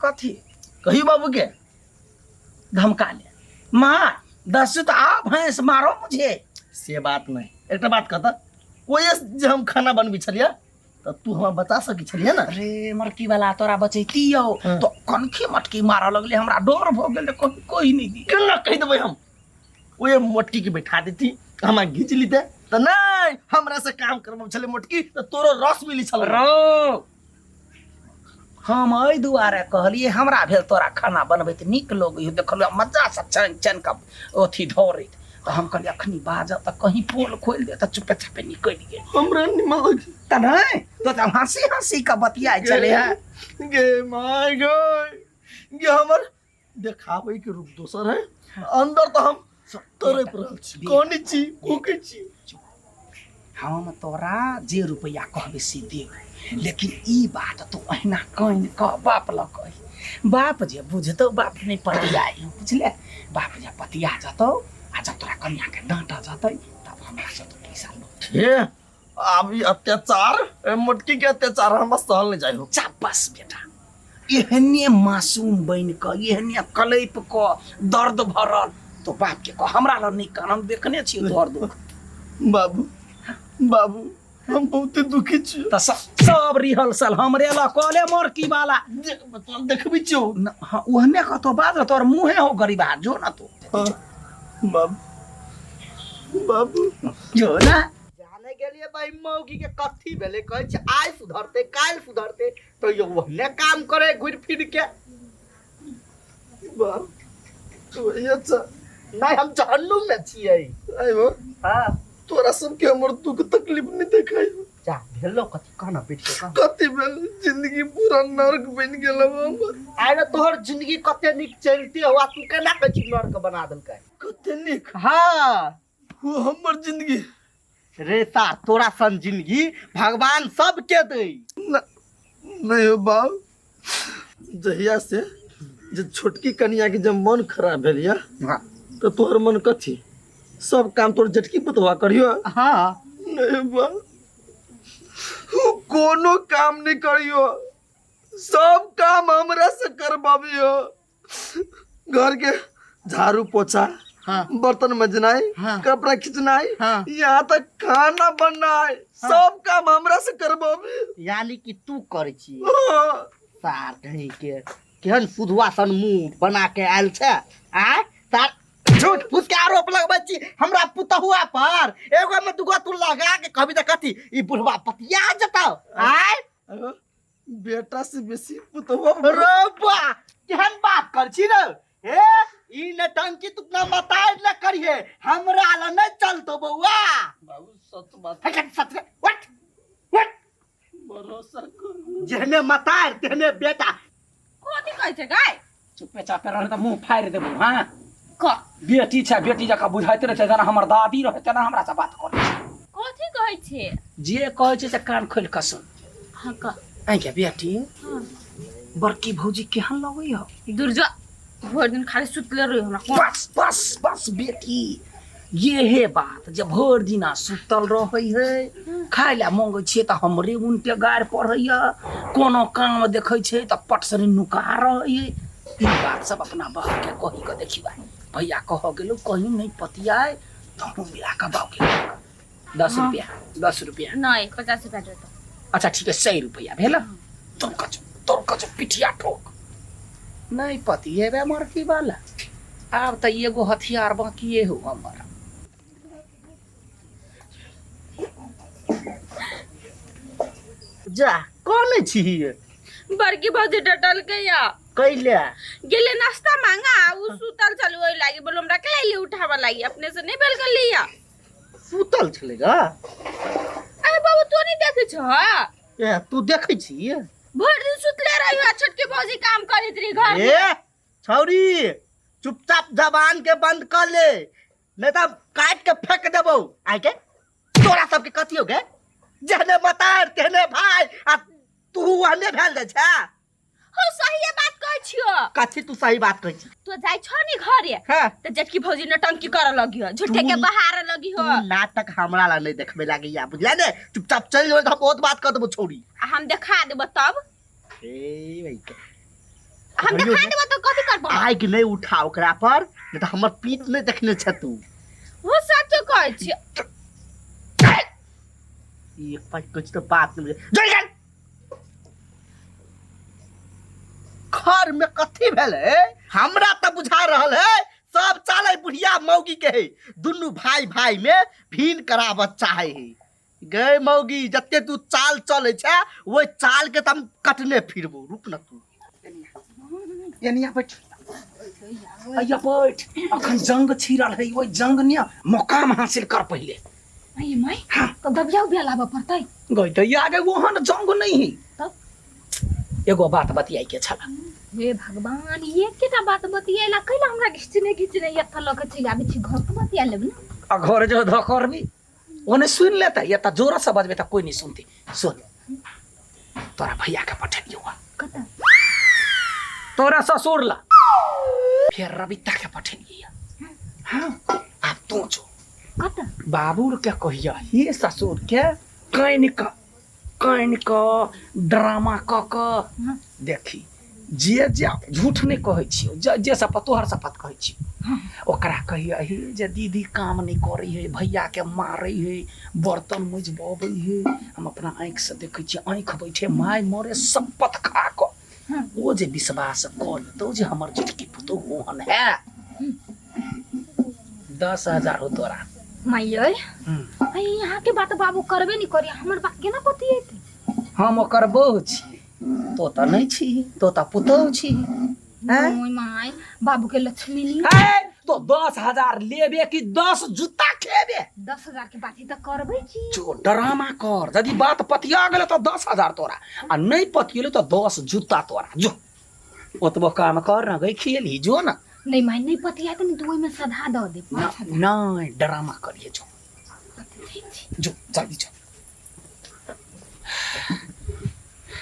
कथी कहियो बाबू के धमका ले माँ दस तो आ भैंस मारो मुझे। से बात नहीं, एकटा बात कहता, ओए जे हम खाना बनबी छलियै तऽ तू हमरा बचा सकै छलियै ने। रे मरकी वाला तोरा बचैतियौ। हाँ। तो कनखी मटकी मारऽ लगले, हमरा डर भऽ गेल, कोई कोई नहीं दी। केना कहि देबै हम? ओए मोटकी के बैठा देती, हमरा घीच लीते तऽ नहि हमरा से काम करबै छलै मोटकी, तऽ तोरो रस मिली छल। रो हम एहि दुआरे कहलियै, हमरा भेल तोरा खाना बनबैत नीक लगै, देखलियै मजासँ चैन चैन कऽ अथी धरैत, तऽ हम कहलियै अखनी बाजब तऽ कहीं पोल खोलि देत, तऽ चुपे चापे निकलि गेल। हमरा निमन लगे तऽ नहि, तो तऽ हँसी हँसी कऽ बतियाइ छलै हँ। गे my गे, गे हमर देखाबै के रूप दोसर है, अंदर तऽ हम तड़पि रहल छी, कनै छी, कुकै छी। हम तोरा जे रुपैआ कहबै से देब, लेकिन ई बात तू अहिना कानि कऽ बाप लग कही, बाप जे बुझतौ बाप नहि पतियाइ, बुझले? बाप जे पतिया जतौ आ जब तोरा कनियाके डाँटऽ जतै तब हमरा से तू पैसा लो। हे आब ई अत्याचार, ए मोटकी के अत्याचार हमरा सहल नहीं जाय हो। जा बस बेटा, एहने मासूम बनि कऽ, एहने कलैप कऽ दर्द भरल तो बाप के कह, हमरा लग नहि कान, हम देखने छियै तोहर दुख। बाबू, बाबू, हम बहुते दुखी छी। तऽ सब रिहर्सल हमरे लग कऽ ले मोरकी वाला। देखबी छियौ। हाँ, ओहने कतौ बाज, तोहर मुँहे हो गरीबा, जो ना तू। हाँ, बाबू, बाबू जो ना। जाने गेलिए भाई मौगी के कथी भेलै, कहै छै आइ सुधरतै काल्हि सुधरतै, तो यो ओहने काम करे घुरि फिर के। बाप तो ये अच्छा नहीं, हम जहन्नुम में छियै। आइयो। हाँ। तोरा सबके हमर दुख तकलीफ नहीं देखाई। जा भेलो कथी कह ना, बैठ के कह। कथी भेल? जिंदगी पूरा नर्क बन गेल हमर। आरे तोहर जिंदगी कते नीक चलते हुआ, तू केना कहै छी नर्क बना देलकै? कते नीक? हाँ। वो हमर जिंदगी। रे सार, तोरा सन जिंदगी भगवान सबके दे। नहीं हो बाप, जहिया से जे छोटकी कनिया के जब मन खराब भेल या, हाँ। तो तोहर मन कथी सब काम तोर जेटकी पुतवा करियो। हाँ। नहीं बाप, कोनो काम नहीं करियो, सब काम हमरा से करबाबियो। घर के झाड़ू पोछा, हाँ। बर्तन मजनाई, हाँ। कपड़ा खींचनाई, हाँ। यहाँ तक खाना बनाई, हाँ। सब काम हमरा से करबाबी। यानी कि तू करै छी? हाँ। सार कहीं के केहन सुधुआ सन मुंह बना के आयल छै आय सार, झूठ फूस के आरोप लगबै छी हमरा पुतहुआ पर। एगो में दूगो तू लगा के कहबी तऽ कथी ई बुढ़वा पतिया जतौ आय? अरे, बेटा से बेसी पुतहुआ। रे बा, केहन बात कर छी रे? ए ई नटंकी तू अपना मताइ ल करिहे, हमरा ल नहीं चलतो बौआ। बाबू सच बात। हे, सच what what. भरोसा करू। जेहने मतार तेहने बेटा। कथी कहै छै गाय? चुपे चापे रह तऽ मुंह फाड़ि देबौ। हाँ। क बेटी छै, बेटी जकाँ बुझाइत रहै छै, जेना हमर दादी रहै तेना हमरा से बात करै छै। कथी कहै छै? जे कहै छै से कान खोलि कऽ सुन। हाँ कह। आँय बेटी, बड़की भौजी केहन लगै हौ? दूर जा, भरि दिन खाली सुतले रही हमरा कोन। बस बस बस बेटी, ये हे बात जे भरि दिना सुतल रहै है, खाय लए मंगै छियै तऽ हमरे उनटे गारि पढ़ैया, कोनो काम देखै छै तऽ पटसरी नुका रहै है। ई बात सब अपना बाप के कही कऽ देखिबा। भैया कह गेलौ कहीं नहीं पतियाए तऽ हम मिला कऽ बाप के 10 हाँ। रुपया, 10 रुपया। नहीं, 50 रुपया देतो। अच्छा ठीक है, 100 रुपया भेल। तोर कचो, तोर कचो पिठिया ठोक। नहीं पतिएबे मरकी वाला, आब तऽ एगो हथियार बाकिए हो हमर। जा कोन छी? बड़की भौजी डटल के या। कैले? गेले नाश्ता मांगा, उ सुतल छल ओइ लागी बोलो हमरा के लाइली उठावा लागी, अपने से नहीं बेल कर लिया। सुतल छलै गा? अरे बाबू तू नहीं देखे छ? ए तू देखै छी? भरि दिन सुतले रही आ छोटकी भौजी काम करैत रही घर में। ए छौरी, चुपचाप जबान के बंद कर ले, नहीं तो काट के फेंक देबौ। आइ के तोरा सबके कथी हो गे? जेहने मतार तेहने भाई, आ तू ओहने भेल जाइ छै। हो सही बात कहै छियो। कथी तू सही बात कहै छी? तू जाइ छ नि घरे? हाँ। त जेठकी भौजी नटंकी करऽ लगी हो, झूठे के तू- बहार लगी हो। तू नाटक हमरा ला नहीं देखबे लागैया, बुझले ने? चुपचाप चलि जो, हम बहुत बात कर देबो छौरी। आ हम देखा देबो तब। ए भाई के। हम देखा देबो तो कथी करबो? आगि नहि उठा ओकरा पर, नहि तऽ हमर पीठ नहि देखने छै तू। वो सच कहै छी। ई एक पाइ कुछ तऽ बात नहि बुझै। जोड़ गेल घर में कथी भेलै हमरा तऽ बुझा रहल है, सब चालै बुढ़िया मौगी के है, दुनू भाई भाई में भीन कराबऽ चाहे है। गए मौगी, जते तू चाल चलै छै ओहि चाल के तऽ हम कटने फिरबो, रुक न तू। एनिया बैठ, अइया बैठ, अखन जंग छिड़ल है, ओहि जंग ने मकाम हासिल कर पहिले। अरे माय, तो दबिया उबिया लाबऽ पड़तै। गई तऽ आगे ओहन जंग नहीं है। तब? एगो बात बतियाई के छला। हे भगवान, ये केटा बात बतियेला कैला हमरा घिचने घिचने एतऽ लऽ के चलि आबै छी, घर तऽ बतिया लेब ने। आ घर जो धऽ करबी ओने सुनि लेतै, एतऽ जोर से बजबै तऽ कोई नहीं सुनते। सुन, तोरा भैया के पठेलियौ हँ। कतऽ? तोरा ससुर ला। फेर रविता के पठेलियै हँ। आब तू जो। कतऽ? बाबू के कहिया हे ससुर के कानि क कानि क ड्रामा क क देखी, जे जे झूठ नहि कहै छियौ, जे जे शपथ तोहर शपथ कहै छियौ, ओकरा कहिया हे जे दीदी काम नहि करै है, भैया के मारै है, बर्तन मजबबै है, हम अपना आँखि से देखै छियै, आँखि बैठे माय मरे शपथ खा कऽ। ओ जे विश्वास कऽ लेतौ जे हमर जेठकी पुतोहु ओहन है, 10,000 हो तोरा। माइयै, अरे यहाँ के बात बाबू करबे नहीं करी, हमर बात केना पतियेतै? हम ओकर बहू छी, तो तऽ नहि छी, तो तऽ पुतोहु छी। हैं? ओय my, बाबू के लक्ष्मी नी। है, तो 10,000 लेबे कि 10 जूता खेबे? 10,000 के बात ही तऽ करबै छी। जो ड्रामा कर, यदि बात पतिया गेलै तऽ 10,000 तोरा, आ नहि पतियेलै तऽ 10 जूता तोरा। जो ओतबो काम कर न गई, खियलही जो न। नहीं माय, नहीं पतिया तऽ नहीं तऽ ओहिमे सधा दऽ दे। 5,000। नहीं, ड्रामा करिए, जो जो जल्दी जो।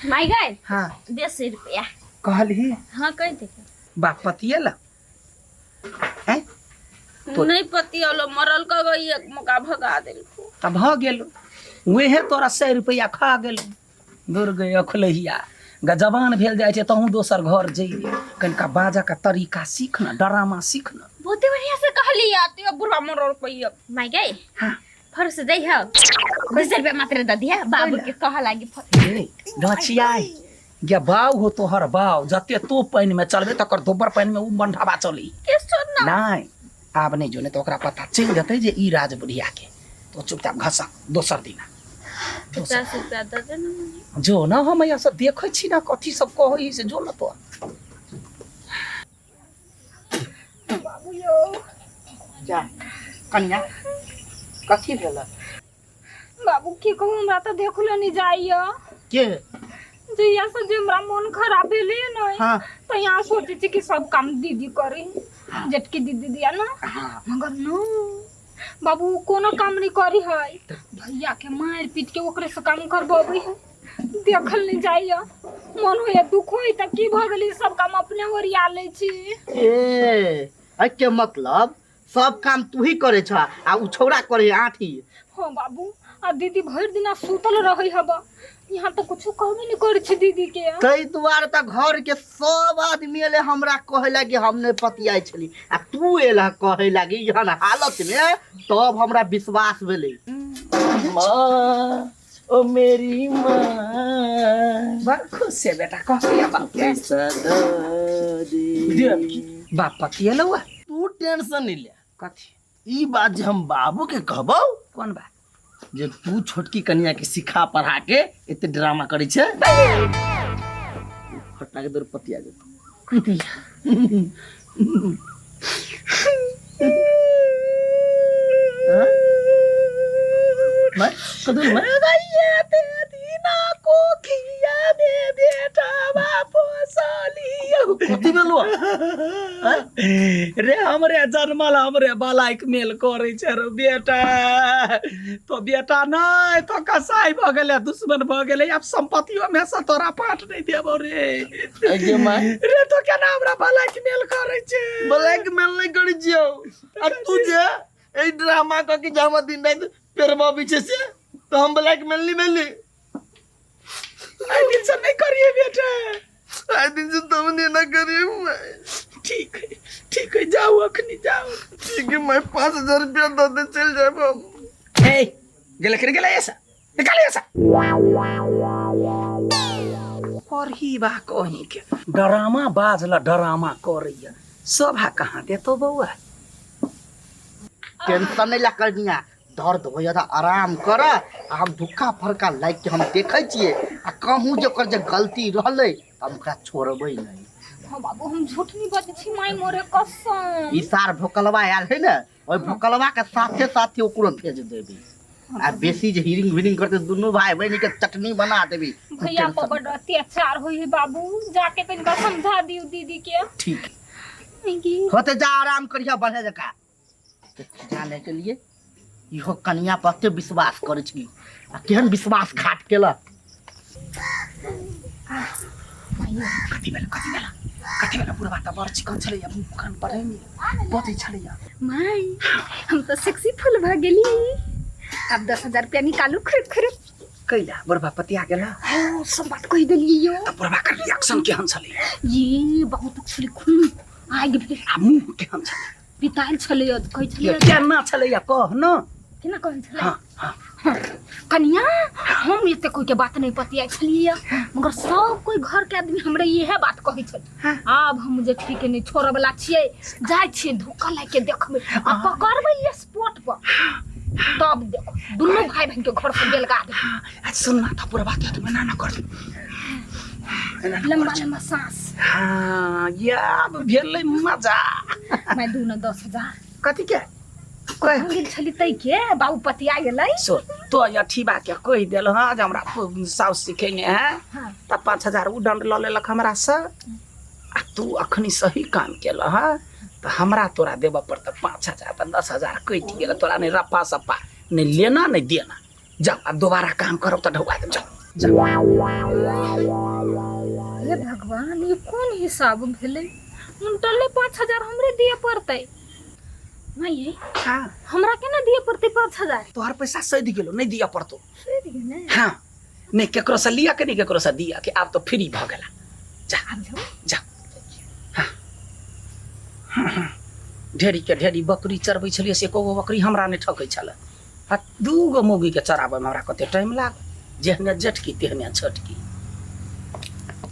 माय गए। हाँ। दे 100 रुपया। कहलही? हाँ, कह दे। बाप पतियेला हैं? तो- नहीं पतियलो, मरल क गई, एक मौका भगा देलको। तऽ भऽ गेल, वेहे तोरा 100 रुपैआ खा गेल। दूर गई अखलहिया ग, जवान भेल जाइ छै तहूँ दोसर घर जइए, कनिका बाजऽ के तरीका सीख न, डरामा सीख न। बहुते बढ़िया से कहली आ तू बुढ़वा मरल कहियो। माय गए। हाँ। फर से जाइ हो, 20 रुपया मात्र दे दिया बाबू के कह लागी फर। ए डचियाई गे, बाउ हो तोहर बाउ, जते तू पानि में चलबे तकर दोबर पानि में उ बंढावा चली। के सुन ना। नहीं आब नहीं जो, नहीं तो ओकरा पता चलि जेतै जे ई राज बुढ़िया के। तो चुपचाप घसक दोसर दिना। 50 रुपया दे दे ना। जो न, हम यहाँ से देखै छी ना कथी सब कहै से, जो न तो। जा कन्या, कथी भेल? बाबू की कहू, हमरा तऽ देखलो नहीं जाइया। के? जहिया से जे हमरा मन खराब भेलै ने, तऽ यहाँ सोचै छी कि सब काम दीदी करी, जेटकी दीदी दिया ना। मगर न बाबू, कोनो काम नहीं करी है, भैया के मारि पीट के ओकरे से काम करबबै है। देखल नहीं जाइया, मन होइया दुख होई तऽ की भऽ गेलै, सब काम अपने ओरिया लै छी। ए एहिके मतलब सब काम तू ही करे छ आ उ छौड़ा करे आठी? हाँ बाबू, आ दीदी भरि दिना सुतल रहै हब, यहाँ तो कुछो कहबे नहीं करै छी दीदी के। ताहि दुआरे तऽ घर के सब आदमी एले हमरा कहे लागी हम नहि पतियाइ छली, आ तू एला कहे लागी एहन हालत में, तब हमरा विश्वास भेलै। माँ, ओ मेरी माँ। बड़ खुश छै बेटा, कह बाप के। पैसा दऽ दे। बाप पतियेलौ आ? तू टेंशन नहीं ले। कथी? ई बात जे हम बाबू के कहबौ। कोन बात? जे तू छोटकी कनिया के सिखा पढ़ा के एते ड्रामा करै छै, फटा के दौड़ पतिया जेतौ। हाँ? मैं कदूर मैं कथी भेलौ? रे हमरे जन्मल हमरे बलाइक मेल करै छै रे बेटा, तो बेटा नहि तो कसाई भऽ गेलै, दुश्मन भऽ गेलै, आब सम्पत्तियो में से तोरा पाट नहि देबौ रे। अगे माय। रे तो केना हमरा बलाइक मेल करै छै? ब्लैकमेल नहि करै छियौ, आ तू जे एहि ड्रामा कऽ के जे हमरा दिन राति पेरबा छै से तऽ हम ब्लैकमेल नहि भेली? एहि दिनसँ नहि करिए बेटा। आइ दिन से तब नहीं ना करी माय। ठीक है, ठीक है, जाओ अखनी जाओ। ठीक है मैं 5000 रुपया दे दे चल जाए हम। ए गेले के गेले ऐसा निकाले ऐसा करही बा कहीं के डरामा बाजला डरामा करैया सभा कहाँ देतो बौआ। टेंशन नहीं ला करनिया, दर्द होइया त आराम कर, आ हम धुक्का फरका लाइक के हम देखै छियै, आ कहूँ जे ओकर जे गलती रहलै त हम ओकरा छोड़बै नहीं। हाँ बाबू हम झूठ नहीं बजै छी, माय मोरे कसम। ई सार भोकलवा आयल है ने, ओहि भोकलवा के साथे साथे ओकरो भेज देबी, आ बेसी जे हिरिंग विरिंग करते दुनू भाई बहिन के चटनी बना देबी। भैया पर बड़ अत्याचार होई है बाबू, जाके तनिका समझा दियो दीदी के। ठीक की होते जा आराम करिया बढ़े जका जाने के लिए इहो कनिया पर एते विश्वास करै छी, आ केहन विश्वासघात केलक। कथी भेल, कथी भेल, कथी भेल? बुढ़वा तऽ बड़ चिकन छलैया, मुँह कान पर नहीं बजै छलैया। माय हम तऽ सेक्सी फुल भऽ गेली, आब 10,000 रुपया निकालू खरीद खरीद। कैला बुढ़वा पतिया गेला? हाँ, सब बात कहि देलियै यौ। तऽ बुढ़वा के रिएक्शन केहन छलै? ये बहुत छलै, खून आगि भेल। आ मुँह केहन छलै? पितायल छलै, कहै छलै। केना छलैया कह न। केना कहै छलै? हाँ, हाँ। कनिया हम एते कोई के बात नहीं पतियाइ छलियै, मगर सब कोई घर के आदमी हमरे इहे बात कहै छल। आब हम जे ठीक नहीं छोड़ऽ वाला छियै, जाइ छियै धोखा लाग के देखबै आ पकड़बै स्पॉट पर, तब देखो दुनू भाई बहन के घर से बेलगा देबै। आ सुन ना, तऽ बुढ़वा के हाथ में ना ना कर दे। एना ना लंबा कर। लंबा सांस। हाँ, या भेलै मजा। मैं दू न 10,000। कथी के? कह। हम गेल छली तै के बाबू पतिया गेलै। सुन तो अठीबा के कहि देल हँ जे हमरा साउस सिखेने है, हाँ। तऽ 5000 उ दंड लऽ लेलक हमरा से, आ तू अखनी सही काम केल हँ तऽ हमरा तोरा देबऽ पड़तऽ 5000, तऽ 10,000 कटि गेल तोरा, नहि रफा सफा नहि लेना नहि देना। जाओ आब दोबारा काम करब तऽ ढौआ देब। जाओ जाओ। हे भगवान, ई कोन हिसाब भेलै? उनटले 5000 हमरे दिए पड़तै। नहीं, हाँ। हमरा केना दिए पड़तै 5000? तोहर पैसा सधि गेलो, नहीं दिया पड़तो। सधि गेलै? हाँ, नहीं केकरो से लिया के नहीं केकरो से दिया के, आब तो फ्री भ गेला। जा आब जाओ। जा। हाँ। हाँ, ढेरी के ढेरी बकरी चरबै छलियै, से एको गो बकरी हमरा नहीं ठकै छलै। आ 2 गो मौगी के चराबै में हमरा कते टाइम लागल, जेहने जेठकी तेहने छोटकी।